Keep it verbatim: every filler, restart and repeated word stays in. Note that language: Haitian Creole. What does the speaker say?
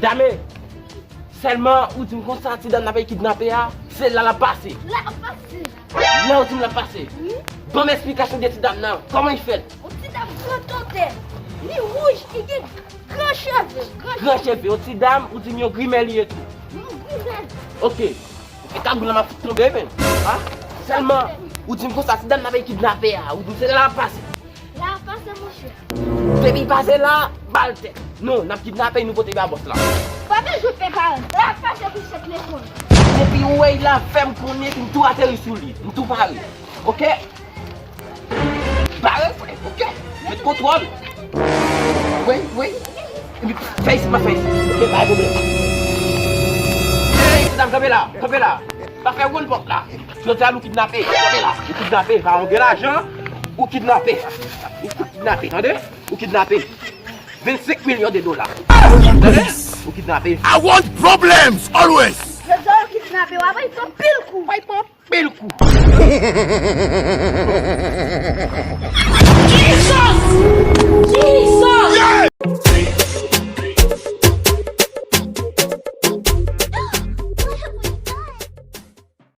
Dame, sèlman ou di m konsa, ti dam n ap kidnape a, se la l ap pase. La ap pase. La ou di m l ap pase. Wi. Ban m esplikasyon de ti dam nan. Kòman li fèt? Yon ti dam gran tòtè. Li wouj, li gen gran cheve. Gran cheve. Yon ti dam, ou di m yon grimè li ye tou. Yon grimè. Ok. E kagoul la m ap fout tonbe, men. Ha? Sèlman, ou di m konsa, ti dam n ap kidnape a. Ou di m se la l ap pase. La pase, monchè. Depi pase la, ba l tèt. Non, n ap kidnape, nou pote ba bòs la. Pa bezwen pè parèy. La pase pou sèt lekòl. Depi ou wè l la, fè m konnen, m tou ateri sou li. M tou pare. Ok? Pare, frè. Ok? Met kontwòl. Wi, wi. Epi, fè isit, pa fè isit. Ok, pa gen pwoblèm. Ey, medam, kanpe la. Kanpe la. Pa fè wonn pòt la. Jodi a nou kidnape. Tande la. Ou kidnape. Pa yon gen lajan. Ou kidnape. Ou kidnape. Tande? Ou kidnape. Vennsenk milyon de dola. Tande? Ou kidnape. I want problems always. Jodi a yo kidnape w, apre y pran pil kou. Pran pil kou. Pil kou.